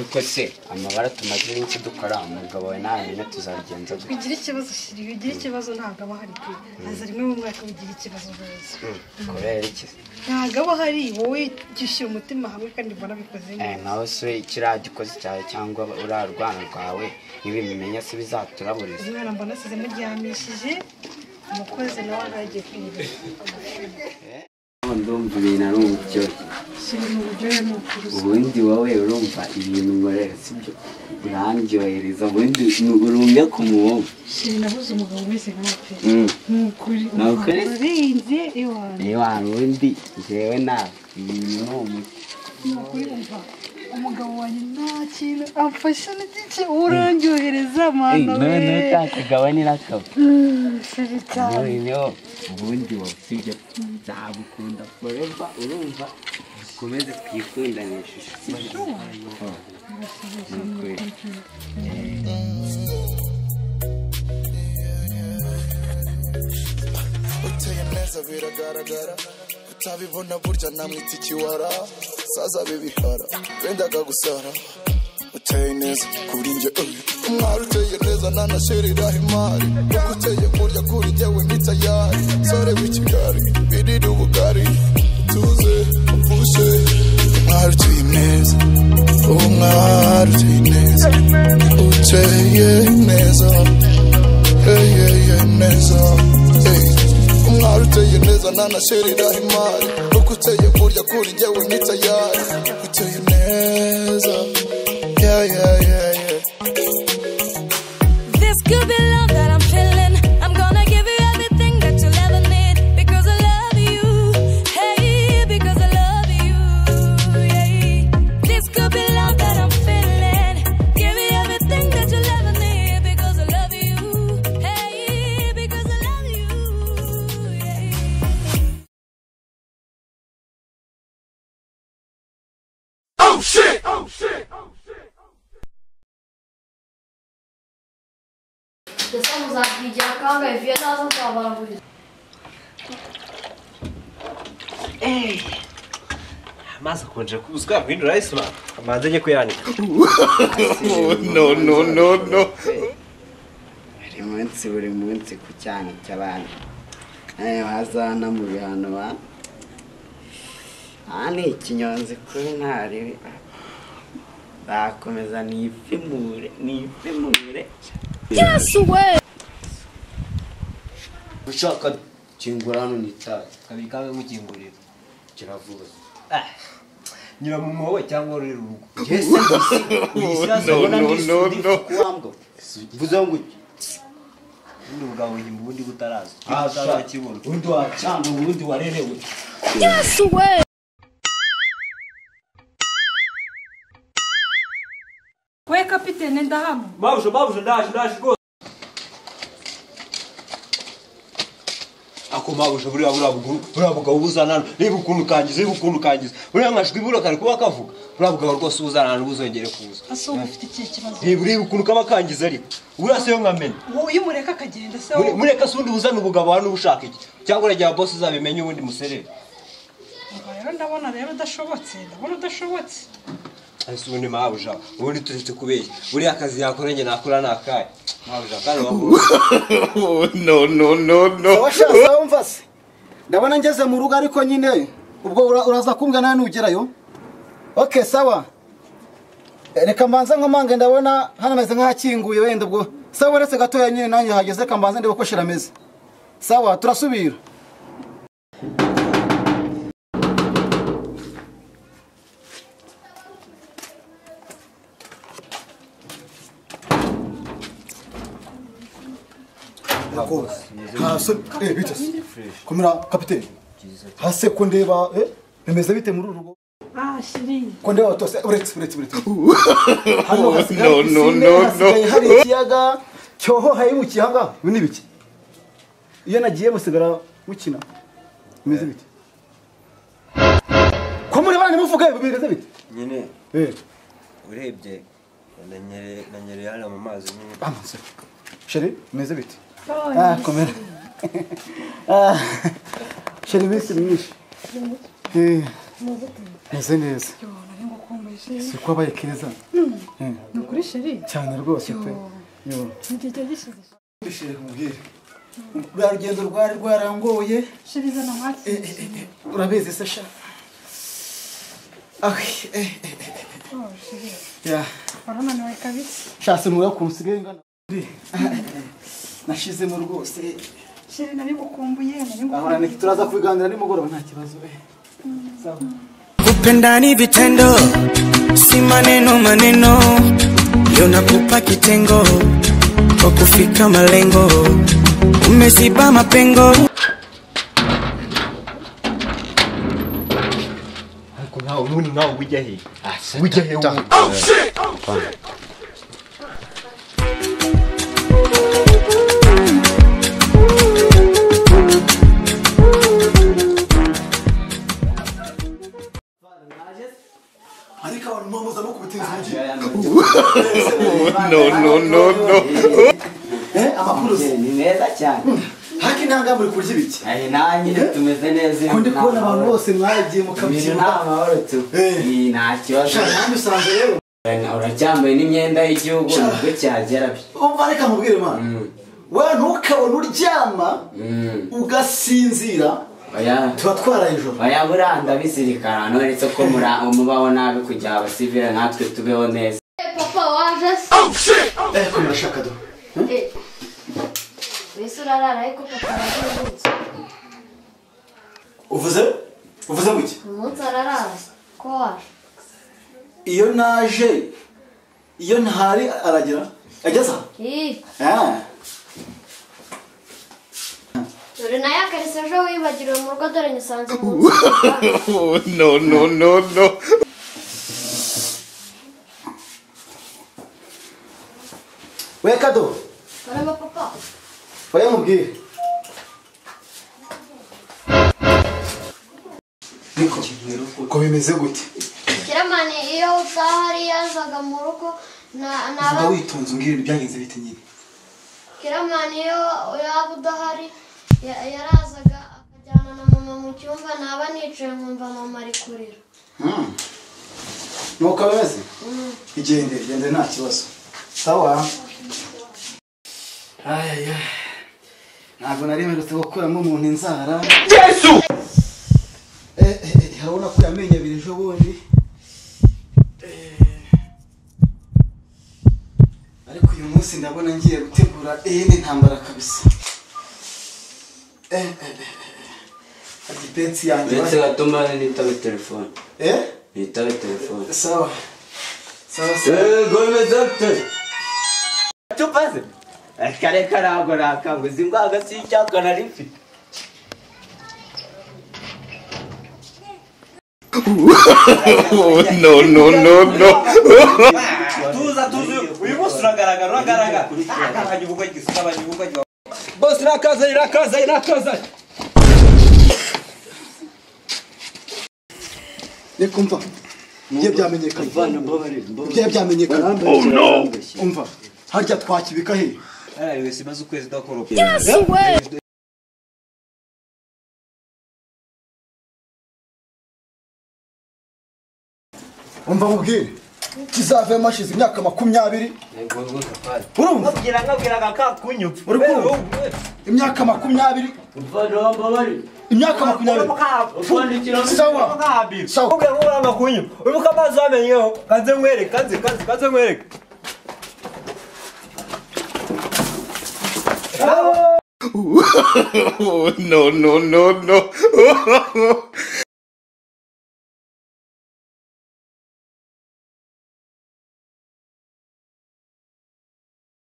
Ariko se amabara tumaze iminsi dukora umugabo we ntamenya tuzabigenza gute? Ugira ikibazo shiri, ugira ikibazo ntabwo aba ahari pe. Aza rimwe mu mwaka ugira ikibazo rwose. Kubera iki? Ntabwo aba ahari, wowe jya ushyira umutima hamwe kandi mbona bikoze neza. Nawe se kiriya gikozi cyawe cyangwa uriya rwana rwawe nibimenya se bizaturaburiza. Umwana mbona asize muryamishije, umukozi nawe aragiye kwiga. Ndumva ibintu ari uburyohe. Ubundi wowe urumva ibintu nkorera sibyo, urandyohereza ubundi urumye ku muhungu. Shiri nabuze umugabo umeze nkawe pe. Ni ukuri urinze iwanyu. Iwanyu ubundi njyewe nawe ibintu ni umuti. Ni ukuri umva umugabo wanjye nta kintu amfasha n'igice urandyohereza mwana we. None kakagabo ni nakabo. Shiri cyane. Noneho ubundi wowe sibyo nzagukunda forever urumva. Dukomeze twikundanishe. Uteye neza biragaragara, utabibona burya namwita ikiwara, saza bibihara, bendaga gusara. Uteye neza kuri njye, umwari uteye neza nanashirira imari, uteye burya kuri njyewe ndi tayari, sore w'i Kigali birira ubugari, tuze upfushe. Umwari uteye neza, umwari uteye neza, uteye neza, hey hey neza, hey. Umwari uteye neza nanashirira imari, uteye burya kuri njyewe ndi tayari, uteye neza, yeah yeah yeah yeah. This could be love that I'm feeling. I'm gonna give you everything that you'll ever need, because I love you. Hey, because I love you. Yeah. This could be love that I'm feeling. Give you everything that you'll ever need, because I love you. Hey, because I love you. Yeah. Oh shit! Oh shit! Ndetse muzakwigira kangahe viye naza nzabaraburiza. Amazi akonje kuzwa guhindura ice man. Amazi ajye kuyanika. No no no no. Buri munsi ku cyana cy'abantu. Bazana mu bihano ba. Aha ni ikinyonzi kuri ntari. Bakomeza nifimure. Yes we. Ushaka kingura hano nitaye. Kabiri kange gukingurira. Kiravuga. Nyura mu mwobo cyangwa ruri urugo. Yes, No no no no. Kuwambwa. Mvuze ngo iki? Ubundi bwawe uhimba ubundi butaraza. Utazakibona. Ubundi wacanga ubundi warerewe. Yes we. We kapitene ndahamo. Mabuja ndaje rwose. Ako mabuja buriya bugabo buzana reba ukuntu kangiza. Buriya nkashwi ibura kari kuba kavuga. Buriya bugabo rwose ubuzana ntubuzongere kuza. Ase ubu ufite ikihe kibazo? Reba ukuntu kaba kangiza ariko. Buriya se yo nkamena. Wowe iyo umureka akagenda se wowe. Mureka se ubundi uzana ubugabo hano ubushaka iki? Cyangwa uragira boss uzabimenye ubundi muserere. Rero ndabona rero udashobotse, ndabona udashobotse. Ese ubundi mabuja, ubundi turetse kubeshya. Buriya akazi yakora njye nakora nakaye. Mabuja kandi No no no no. Sawa umva se. Ndabona ngeze mu rugo ariko nyine ubwo uraza kumbwa nawe nugerayo. Okay sawa. Reka mbanze nkomange ndabona hano ameze nk'ahakinguye wenda ubwo. Sawa uretse gatoya nyine nanjye hageze kambanze ndebe ko shira ameze. Sawa turasubira. Komera kapiteni. Hase ko ndeba bimeze bite muri uru rugo? Shiri. Ko ndeba tose uretse. Hano hasigaye No no no no. hari ikiyaga cyoho hayimukiye hanga ibi ni biki? Iyo nagiye musigara mukina. Bimeze bite? Ko muri bana nimuvuge bimeze bite? Nyine. Urebye nanyereye hano mu mazi nyine. Amazi. Shiri bimeze bite? Komera. Shiri iminsi myinshi. Meze neza. Si ko abaye keza. Ni ukuri chéri? Cyane rwose pe. Yo. Igihe cyari gishize. Chéri nkubwire. Ruriya rugendo rwari rwarangoye. Chéri zana amata. Urabizi se sha. Oh chéri. Ya. Warananiwe kabisa. Sha sinura ukuntu usigaye ungana. Nashizemo rwose. Chéri nari ngukumbuye, nari ngukumbuye. Turaza kubiganira nimugoroba nta kibazo. Sawa. Kupenda ni vitendo, si maneno maneno. Leo nakupa kitengo kwa kufika malengo. Umeziba mapengo. Ariko nkawe ubundi nkawe ujya he? Ujya he? Oh shit! Oh shit! No, no, no, no. Amakuru ni meza cyane. Haki ntanga muri kurya ibiki? Nanjye tumeze neza. Ko ndi kubona abantu bose mwagiye mukabyibuha. Nta mahoro tu. Nta kibazo. Nanjye usanze rero. Uracyambaye n'imyenda y'igihugu nubwo cyagera byo. Umva reka nkubwire man. We ntukabona uryama ugasinzira. Tuba twaraye ijoro. Oya buriya ndabizirikana uretse ko mubaho nabi kugira abasivile natwe tubeho neza. Papa waje se? Oh shit! Ko murashaka do. Wese urarara ariko papa araje umunsi. Uvuze? Uvuze nguki? Umunsi ararara ko waje. Iyo naje iyo ntari aragira ageza? Dore nayo akariso ejo wibagiriwe mu rugo dore nyisanze mu nzu. No, no, no, no. We Kado. Karama papa. Oya mubwire. Niko ko bimeze gute? Kiramani iyo utahari yazaga mu rugo na naba witonze umbwire ibyagenze bite nyine. Kiramani iyo yaba udahari yarazaga akajyana na mama mu cyumba naba nicaye nkumva mama ari kurira. Nuko bimeze? Igende, igende nta kibazo. Sawa. Ay ay. Ntabwo nari mperutse gukuramo umuntu inzara. Yesu! Harabona ko yamenye abiri ejo bundi. Ariko uyu munsi ndabona ngiye gutegura iyindi ntambara kabisa. Ipensi yanjye. Uretse gatuma nitabe telefone. Nitabe telefone. Sawa. Sawa sawa. Gomeza te. Tupaze. Kare karago nakanguze ingwaga si icyaka nari mfite. No, no, no, no. Tuza tuza uyu munsi uragaragara uragaragara. Akabanya ubugwa. Boss rakaza rakaza rakaza. Reka umva. Ibyo byamenyekanye. Ibyo byamenyekanye. Oh no. Umva. Harya twakibika he? Ari wese maze ukwezi ndakoropa. Yes we. Umva nkubwire. Kizavemo hashize imyaka 20. Urumva? Nkabwira kakunyupfa. Uri kumva? Imyaka 20. Imyaka 20. Sawa. Sawa. Ubwira ngo uranga kunyupfa. Uribuka amazi wamenyeho. Kanze nkwereke, kanze nkwereke. No, no, no, no.